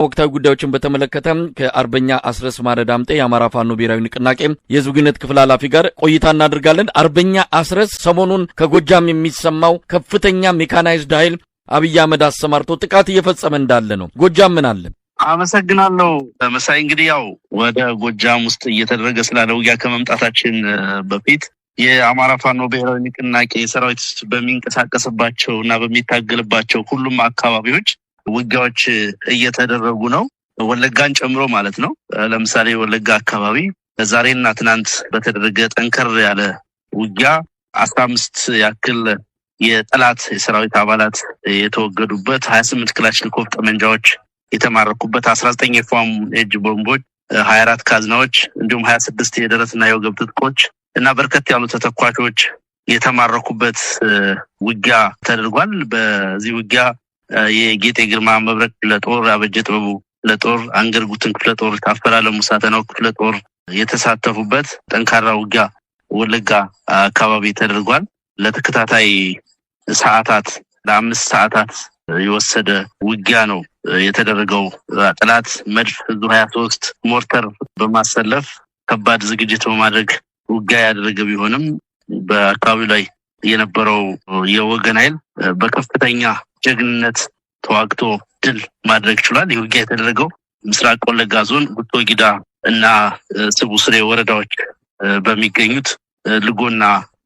ወቅታዊ ጉዳዮችን በተመለከተ ከአርበኛ አስረስ ማረ ዳምጤ የአማራ ፋኖ ብሔራዊ ንቅናቄ የህዝብ ግንኙነት ክፍል ኃላፊ ጋር ቆይታ እናደርጋለን። አርበኛ አስረስ፣ ሰሞኑን ከጎጃም የሚሰማው ከፍተኛ ሜካናይዝድ ኃይል አብይ አህመድ አሰማርቶ ጥቃት እየፈጸመ እንዳለ ነው። ጎጃም ምን አለ? አመሰግናለሁ መሳይ። እንግዲህ ያው ወደ ጎጃም ውስጥ እየተደረገ ስላለ ውጊያ ከመምጣታችን በፊት የአማራ ፋኖ ብሔራዊ ንቅናቄ ሰራዊት በሚንቀሳቀስባቸው እና በሚታገልባቸው ሁሉም አካባቢዎች ውጊያዎች እየተደረጉ ነው። ወለጋን ጨምሮ ማለት ነው። ለምሳሌ ወለጋ አካባቢ ዛሬና ትናንት በተደረገ ጠንከር ያለ ውጊያ 15 ያክል የጠላት የሰራዊት አባላት የተወገዱበት፣ 28 ክላሽንኮቭ ጠመንጃዎች የተማረኩበት፣ 19 የፎም የእጅ ቦምቦች፣ 24 ካዝናዎች እንዲሁም 26 የደረትና የወገብ ትጥቆች እና በርከት ያሉ ተተኳሾች የተማረኩበት ውጊያ ተደርጓል። በዚህ ውጊያ የጌጤ ግርማ መብረቅ ክፍለ ጦር፣ አበጀ ጥበቡ ክፍለ ጦር፣ አንገር ጉትን ክፍለ ጦር፣ ታፈራለሙ ሳተናው ክፍለ ጦር የተሳተፉበት ጠንካራ ውጊያ ወለጋ አካባቢ ተደርጓል። ለተከታታይ ሰዓታት፣ ለ5 ሰዓታት የወሰደ ውጊያ ነው የተደረገው። ጠላት መድፍ፣ ዙ 23፣ ሞርተር በማሰለፍ ከባድ ዝግጅት በማድረግ ውጊያ ያደረገ ቢሆንም በአካባቢው ላይ የነበረው የወገን ኃይል በከፍተኛ ጀግንነት ተዋግቶ ድል ማድረግ ችሏል። ይህ ውጊያ የተደረገው ምስራቅ ወለጋ ዞን ጉቶ ጊዳ እና ስቡ ስሬ ወረዳዎች በሚገኙት ልጎና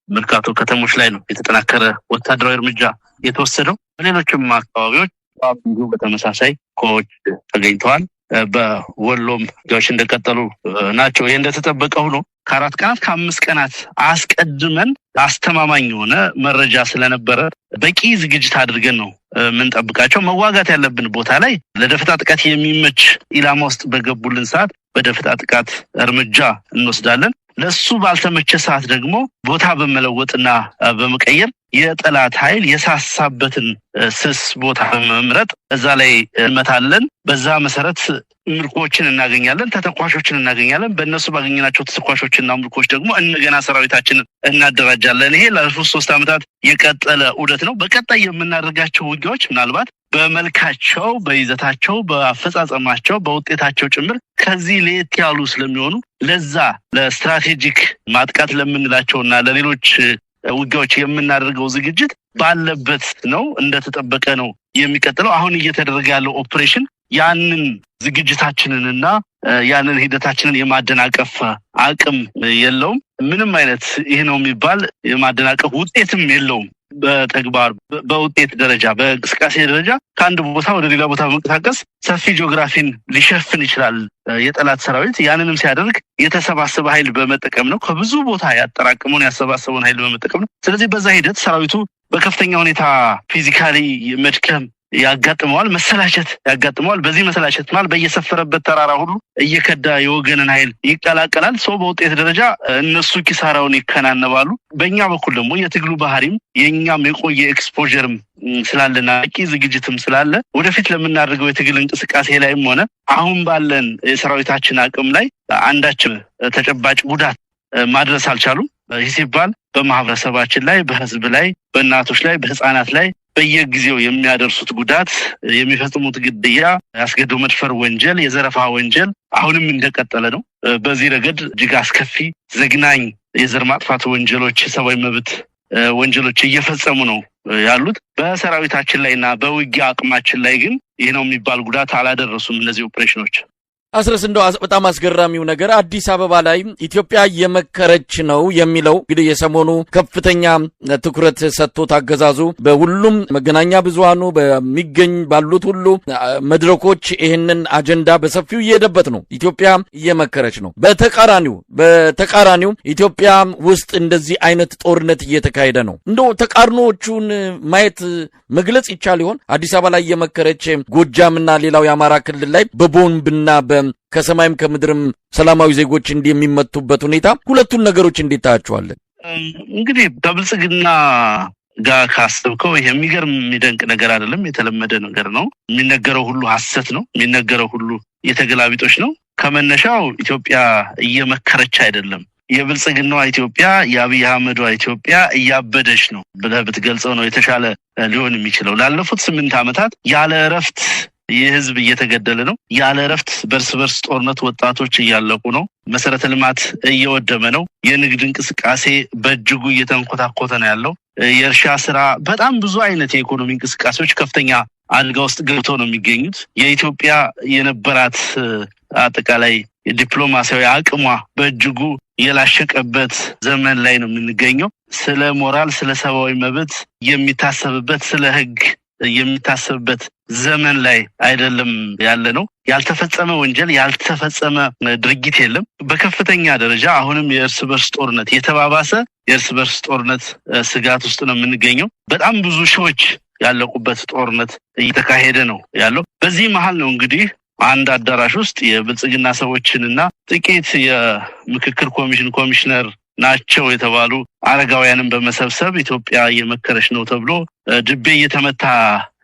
መርካቶ ከተሞች ላይ ነው የተጠናከረ ወታደራዊ እርምጃ የተወሰደው። በሌሎችም አካባቢዎች እንዲሁ በተመሳሳይ ኮዎች ተገኝተዋል። በወሎም ውጊያዎች እንደቀጠሉ ናቸው። ይህ እንደተጠበቀ ሆኖ ከ4 ቀናት፣ ከ5 ቀናት አስቀድመን አስተማማኝ የሆነ መረጃ ስለነበረ በቂ ዝግጅት አድርገን ነው የምንጠብቃቸው። መዋጋት ያለብን ቦታ ላይ ለደፈጣ ጥቃት የሚመች ኢላማ ውስጥ በገቡልን ሰዓት በደፈጣ ጥቃት እርምጃ እንወስዳለን። ለሱ ባልተመቸ ሰዓት ደግሞ ቦታ በመለወጥና በመቀየር የጠላት ኃይል የሳሳበትን ስስ ቦታ በመምረጥ እዛ ላይ እንመታለን። በዛ መሰረት ምርኮችን እናገኛለን፣ ተተኳሾችን እናገኛለን። በእነሱ ባገኘናቸው ተተኳሾችና ምርኮች ደግሞ እንደገና ሰራዊታችንን እናደራጃለን። ይሄ ላለፉት 3 ዓመታት የቀጠለ ዑደት ነው። በቀጣይ የምናደርጋቸው ውጊያዎች ምናልባት በመልካቸው፣ በይዘታቸው፣ በአፈጻጸማቸው፣ በውጤታቸው ጭምር ከዚህ ለየት ያሉ ስለሚሆኑ ለዛ ለስትራቴጂክ ማጥቃት ለምንላቸውና ለሌሎች ውጊያዎች የምናደርገው ዝግጅት ባለበት ነው፣ እንደተጠበቀ ነው የሚቀጥለው። አሁን እየተደረገ ያለው ኦፕሬሽን ያንን ዝግጅታችንንና ያንን ሂደታችንን የማደናቀፍ አቅም የለውም። ምንም አይነት ይህ ነው የሚባል የማደናቀፍ ውጤትም የለውም። በተግባር በውጤት ደረጃ፣ በእንቅስቃሴ ደረጃ ከአንድ ቦታ ወደ ሌላ ቦታ በመንቀሳቀስ ሰፊ ጂኦግራፊን ሊሸፍን ይችላል የጠላት ሰራዊት። ያንንም ሲያደርግ የተሰባሰበ ኃይል በመጠቀም ነው። ከብዙ ቦታ ያጠራቀመውን ያሰባሰበውን ኃይል በመጠቀም ነው። ስለዚህ በዛ ሂደት ሰራዊቱ በከፍተኛ ሁኔታ physically መድከም ያጋጥመዋል፣ መሰላቸት ያጋጥመዋል። በዚህ መሰላቸት ማለት በየሰፈረበት ተራራ ሁሉ እየከዳ የወገንን ኃይል ይቀላቀላል። ሰው በውጤት ደረጃ እነሱ ኪሳራውን ይከናነባሉ። በእኛ በኩል ደግሞ የትግሉ ባህሪም የእኛም የቆየ exposure ም ስላለና በቂ ዝግጅትም ስላለ ወደፊት ለምናደርገው የትግል እንቅስቃሴ ላይም ሆነ አሁን ባለን የሰራዊታችን አቅም ላይ አንዳችም ተጨባጭ ጉዳት ማድረስ አልቻሉም። ይህ ሲባል በማህበረሰባችን ላይ፣ በህዝብ ላይ፣ በእናቶች ላይ፣ በህፃናት ላይ በየጊዜው የሚያደርሱት ጉዳት፣ የሚፈጽሙት ግድያ፣ ያስገድዶ መድፈር ወንጀል፣ የዘረፋ ወንጀል አሁንም እንደቀጠለ ነው። በዚህ ረገድ እጅግ አስከፊ ዘግናኝ የዘር ማጥፋት ወንጀሎች፣ የሰብአዊ መብት ወንጀሎች እየፈጸሙ ነው ያሉት። በሰራዊታችን ላይ እና በውጊያ አቅማችን ላይ ግን ይህ ነው የሚባል ጉዳት አላደረሱም እነዚህ ኦፕሬሽኖች። አስረስ፣ እንደው በጣም አስገራሚው ነገር አዲስ አበባ ላይ ኢትዮጵያ እየመከረች ነው የሚለው እንግዲህ የሰሞኑ ከፍተኛ ትኩረት ሰጥቶት አገዛዙ በሁሉም መገናኛ ብዙሃኑ በሚገኝ ባሉት ሁሉ መድረኮች ይህንን አጀንዳ በሰፊው እየሄደበት ነው። ኢትዮጵያ እየመከረች ነው። በተቃራኒው ኢትዮጵያ ውስጥ እንደዚህ አይነት ጦርነት እየተካሄደ ነው። እንደው ተቃርኖዎቹን ማየት መግለጽ ይቻል ይሆን? አዲስ አበባ ላይ እየመከረች ጎጃምና ሌላው የአማራ ክልል ላይ በቦምብና ከሰማይም ከምድርም ሰላማዊ ዜጎች እንዲህ የሚመቱበት ሁኔታ፣ ሁለቱን ነገሮች እንዴት ታያቸዋለን? እንግዲህ በብልጽግና ጋር ካሰብከው ይሄ የሚገርም የሚደንቅ ነገር አይደለም። የተለመደ ነገር ነው። የሚነገረው ሁሉ ሀሰት ነው። የሚነገረው ሁሉ የተገላቢጦች ነው። ከመነሻው ኢትዮጵያ እየመከረች አይደለም። የብልጽግናዋ ኢትዮጵያ፣ የአብይ አህመዷ ኢትዮጵያ እያበደች ነው ብለህ ብትገልጸው ነው የተሻለ ሊሆን የሚችለው። ላለፉት 8 ዓመታት ያለ እረፍት ይህ ህዝብ እየተገደለ ነው። ያለ እረፍት በእርስ በርስ ጦርነት ወጣቶች እያለቁ ነው። መሰረተ ልማት እየወደመ ነው። የንግድ እንቅስቃሴ በእጅጉ እየተንኮታኮተ ነው ያለው። የእርሻ ስራ፣ በጣም ብዙ አይነት የኢኮኖሚ እንቅስቃሴዎች ከፍተኛ አደጋ ውስጥ ገብተው ነው የሚገኙት። የኢትዮጵያ የነበራት አጠቃላይ ዲፕሎማሲያዊ አቅሟ በእጅጉ የላሸቀበት ዘመን ላይ ነው የምንገኘው። ስለ ሞራል፣ ስለ ሰብአዊ መብት የሚታሰብበት፣ ስለ ህግ የሚታሰብበት ዘመን ላይ አይደለም ያለ ነው። ያልተፈጸመ ወንጀል፣ ያልተፈጸመ ድርጊት የለም። በከፍተኛ ደረጃ አሁንም የእርስ በርስ ጦርነት፣ የተባባሰ የእርስ በርስ ጦርነት ስጋት ውስጥ ነው የምንገኘው። በጣም ብዙ ሺዎች ያለቁበት ጦርነት እየተካሄደ ነው ያለው። በዚህ መሀል ነው እንግዲህ አንድ አዳራሽ ውስጥ የብልጽግና ሰዎችንና ጥቂት የምክክር ኮሚሽን ኮሚሽነር ናቸው የተባሉ አረጋውያንን በመሰብሰብ ኢትዮጵያ እየመከረች ነው ተብሎ ድቤ እየተመታ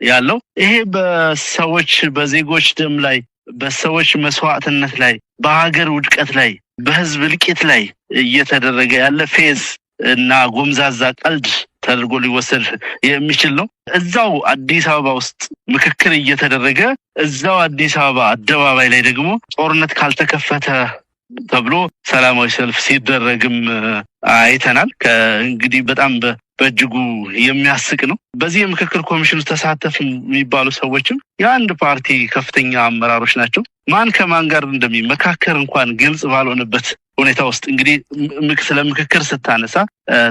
ያለው። ይሄ በሰዎች፣ በዜጎች ደም ላይ፣ በሰዎች መስዋዕትነት ላይ፣ በሀገር ውድቀት ላይ፣ በህዝብ እልቂት ላይ እየተደረገ ያለ ፌዝ እና ጎምዛዛ ቀልድ ተደርጎ ሊወሰድ የሚችል ነው። እዛው አዲስ አበባ ውስጥ ምክክር እየተደረገ፣ እዛው አዲስ አበባ አደባባይ ላይ ደግሞ ጦርነት ካልተከፈተ ተብሎ ሰላማዊ ሰልፍ ሲደረግም አይተናል። እንግዲህ በጣም በእጅጉ የሚያስቅ ነው። በዚህ የምክክር ኮሚሽኑ ተሳተፍ የሚባሉ ሰዎችም የአንድ ፓርቲ ከፍተኛ አመራሮች ናቸው። ማን ከማን ጋር እንደሚመካከር እንኳን ግልጽ ባልሆነበት ሁኔታ ውስጥ፣ እንግዲህ ስለ ምክክር ስታነሳ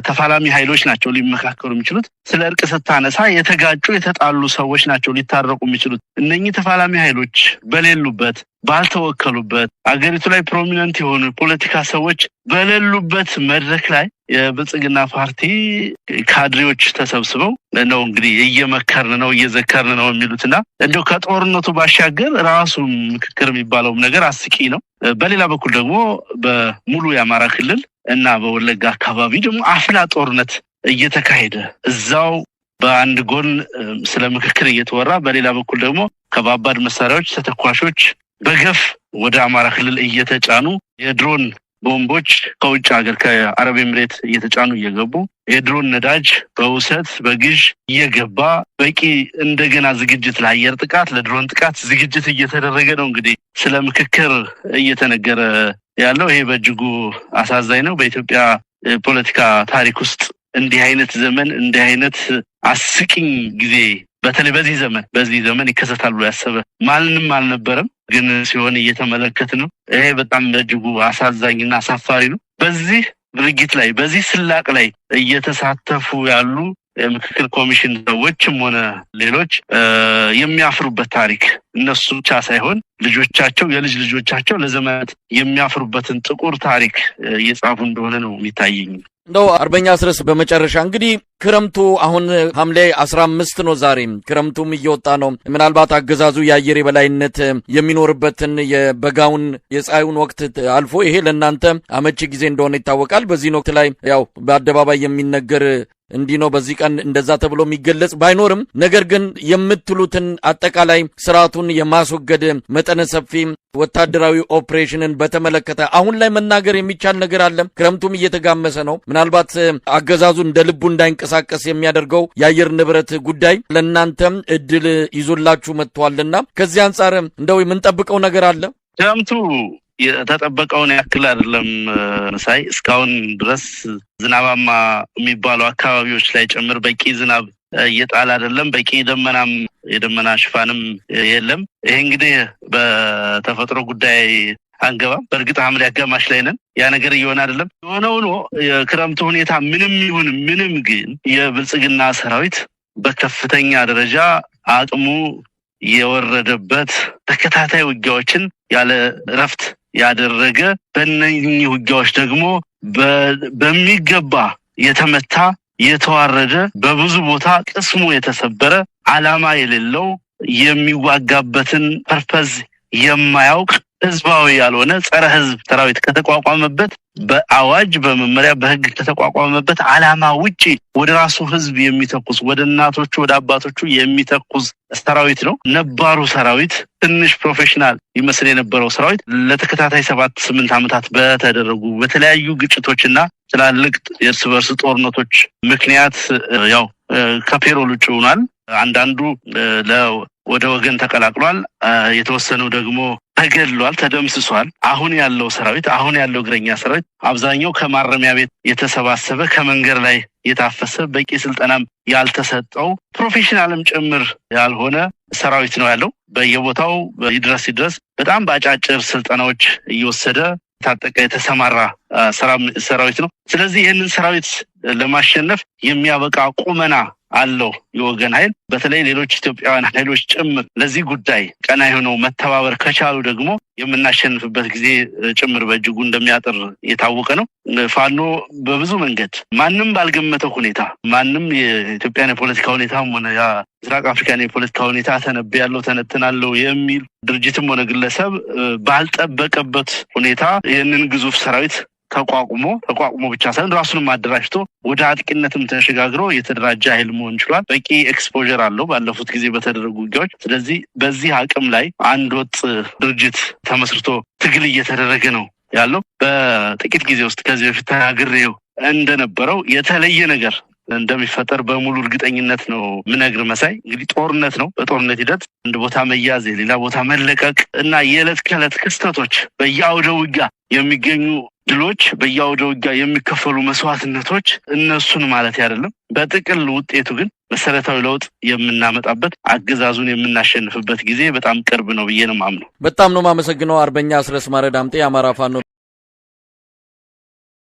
ተፋላሚ ኃይሎች ናቸው ሊመካከሩ የሚችሉት። ስለ እርቅ ስታነሳ የተጋጩ፣ የተጣሉ ሰዎች ናቸው ሊታረቁ የሚችሉት። እነኚህ ተፋላሚ ኃይሎች በሌሉበት፣ ባልተወከሉበት፣ አገሪቱ ላይ prominent የሆኑ ፖለቲካ ሰዎች በሌሉበት መድረክ ላይ የብልጽግና ፓርቲ ካድሬዎች ተሰብስበው ነው እንግዲህ እየመከርን ነው፣ እየዘከርን ነው የሚሉት። እና እንደው ከጦርነቱ ባሻገር ራሱ ምክክር የሚባለውም ነገር አስቂኝ ነው። በሌላ በኩል ደግሞ በሙሉ የአማራ ክልል እና በወለጋ አካባቢ ደግሞ አፍላ ጦርነት እየተካሄደ፣ እዛው በአንድ ጎን ስለ ምክክር እየተወራ፣ በሌላ በኩል ደግሞ ከባባድ መሳሪያዎች፣ ተተኳሾች በገፍ ወደ አማራ ክልል እየተጫኑ፣ የድሮን ቦምቦች ከውጭ ሀገር ከአረብ ኤምሬት እየተጫኑ እየገቡ፣ የድሮን ነዳጅ በውሰት በግዥ እየገባ፣ በቂ እንደገና ዝግጅት ለአየር ጥቃት፣ ለድሮን ጥቃት ዝግጅት እየተደረገ ነው እንግዲህ ስለ ምክክር እየተነገረ ያለው። ይሄ በእጅጉ አሳዛኝ ነው። በኢትዮጵያ ፖለቲካ ታሪክ ውስጥ እንዲህ አይነት ዘመን፣ እንዲህ አይነት አስቂኝ ጊዜ በተለይ በዚህ ዘመን ይከሰታል ብሎ ያሰበ ማንም አልነበረም። ግን ሲሆን እየተመለከት ነው። ይሄ በጣም በእጅጉ አሳዛኝና አሳፋሪ ነው። በዚህ ድርጊት ላይ፣ በዚህ ስላቅ ላይ እየተሳተፉ ያሉ የምክክር ኮሚሽን ሰዎችም ሆነ ሌሎች የሚያፍሩበት ታሪክ፣ እነሱ ብቻ ሳይሆን ልጆቻቸው፣ የልጅ ልጆቻቸው ለዘመናት የሚያፍሩበትን ጥቁር ታሪክ እየጻፉ እንደሆነ ነው የሚታየኝ። እንደው አርበኛ አስረስ፣ በመጨረሻ እንግዲህ ክረምቱ አሁን ሐምሌ 15 ነው ዛሬ፣ ክረምቱም እየወጣ ነው። ምናልባት አገዛዙ የአየር የበላይነት የሚኖርበትን የበጋውን የፀሐዩን ወቅት አልፎ ይሄ ለእናንተ አመቺ ጊዜ እንደሆነ ይታወቃል። በዚህን ወቅት ላይ ያው በአደባባይ የሚነገር እንዲህ ነው፣ በዚህ ቀን እንደዛ ተብሎ የሚገለጽ ባይኖርም፣ ነገር ግን የምትሉትን አጠቃላይ ስርዓቱን የማስወገድ መጠነ ሰፊ ወታደራዊ ኦፕሬሽንን በተመለከተ አሁን ላይ መናገር የሚቻል ነገር አለ? ክረምቱም እየተጋመሰ ነው። ምናልባት አገዛዙ እንደ ልቡ እንዳይንቀሳቀስ የሚያደርገው የአየር ንብረት ጉዳይ ለእናንተም እድል ይዞላችሁ መጥቷልና ከዚህ አንጻር እንደው የምንጠብቀው ነገር አለ? ክረምቱ የተጠበቀውን ያክል አይደለም መሳይ። እስካሁን ድረስ ዝናባማ የሚባሉ አካባቢዎች ላይ ጭምር በቂ ዝናብ እየጣለ አይደለም። በቂ ደመናም፣ የደመና ሽፋንም የለም። ይሄ እንግዲህ በተፈጥሮ ጉዳይ አንገባም። በእርግጥ ሐምሌ አጋማሽ ላይ ነን። ያ ነገር እየሆነ አይደለም። የሆነ ሆኖ የክረምቱ ሁኔታ ምንም ይሁን ምንም ግን የብልጽግና ሰራዊት በከፍተኛ ደረጃ አቅሙ የወረደበት፣ ተከታታይ ውጊያዎችን ያለ እረፍት ያደረገ፣ በእነኚህ ውጊያዎች ደግሞ በሚገባ የተመታ፣ የተዋረደ፣ በብዙ ቦታ ቅስሙ የተሰበረ፣ ዓላማ የሌለው፣ የሚዋጋበትን purpose የማያውቅ፣ ህዝባዊ ያልሆነ፣ ጸረ ህዝብ ሰራዊት ከተቋቋመበት በአዋጅ፣ በመመሪያ፣ በህግ ከተቋቋመበት ዓላማ ውጪ ወደ ራሱ ህዝብ የሚተኩስ፣ ወደ እናቶቹ፣ ወደ አባቶቹ የሚተኩስ ሰራዊት ነው። ነባሩ ሰራዊት፣ ትንሽ professional ይመስል የነበረው ሰራዊት ለተከታታይ 7-8 ዓመታት በተደረጉ በተለያዩ ግጭቶችና ትላልቅ የእርስ በርስ ጦርነቶች ምክንያት ያው ከ payroll ውጭ ሆኗል። አንዳንዱ ወደ ወገን ተቀላቅሏል። የተወሰነው ደግሞ ተገድሏል፣ ተደምስሷል። አሁን ያለው ሰራዊት፣ አሁን ያለው እግረኛ ሰራዊት አብዛኛው ከማረሚያ ቤት የተሰባሰበ፣ ከመንገድ ላይ የታፈሰ፣ በቂ ስልጠናም ያልተሰጠው፣ professional ም ጭምር ያልሆነ ሰራዊት ነው ያለው። በየቦታው ይድረስ ይድረስ በጣም በአጫጭር ስልጠናዎች እየወሰደ የታጠቀ የተሰማራ ሰራዊት ነው። ስለዚህ ይህንን ሰራዊት ለማሸነፍ የሚያበቃ ቁመና አለው የወገን ኃይል። በተለይ ሌሎች ኢትዮጵያውያን ኃይሎች ጭምር ለዚህ ጉዳይ ቀና የሆነው መተባበር ከቻሉ ደግሞ የምናሸንፍበት ጊዜ ጭምር በእጅጉ እንደሚያጥር የታወቀ ነው። ፋኖ በብዙ መንገድ ማንም ባልገመተው ሁኔታ፣ ማንም የኢትዮጵያን የፖለቲካ ሁኔታም ሆነ ምስራቅ አፍሪካን የፖለቲካ ሁኔታ ተነብያለሁ፣ ተነትናለሁ የሚል ድርጅትም ሆነ ግለሰብ ባልጠበቀበት ሁኔታ ይህንን ግዙፍ ሰራዊት ተቋቁሞ ብቻ ሳይሆን ራሱንም አደራጅቶ ወደ አጥቂነትም ተሸጋግሮ የተደራጀ ኃይል መሆን ችሏል። በቂ exposure አለው ባለፉት ጊዜ በተደረጉ ውጊያዎች። ስለዚህ በዚህ አቅም ላይ አንድ ወጥ ድርጅት ተመስርቶ ትግል እየተደረገ ነው ያለው። በጥቂት ጊዜ ውስጥ ከዚህ በፊት ተናግሬው እንደነበረው የተለየ ነገር እንደሚፈጠር በሙሉ እርግጠኝነት ነው ምነግር መሳይ። እንግዲህ ጦርነት ነው። በጦርነት ሂደት አንድ ቦታ መያዝ፣ የሌላ ቦታ መለቀቅ እና የዕለት ከዕለት ክስተቶች፣ በየአውደ ውጊያ የሚገኙ ድሎች፣ በየአውደ ውጊያ የሚከፈሉ መስዋዕትነቶች እነሱን ማለት አይደለም። በጥቅል ውጤቱ ግን መሰረታዊ ለውጥ የምናመጣበት፣ አገዛዙን የምናሸንፍበት ጊዜ በጣም ቅርብ ነው ብዬ ነው የማምነው። በጣም ነው የማመሰግነው አርበኛ አስረስ ማረ ዳምጤ የአማራ ፋኖ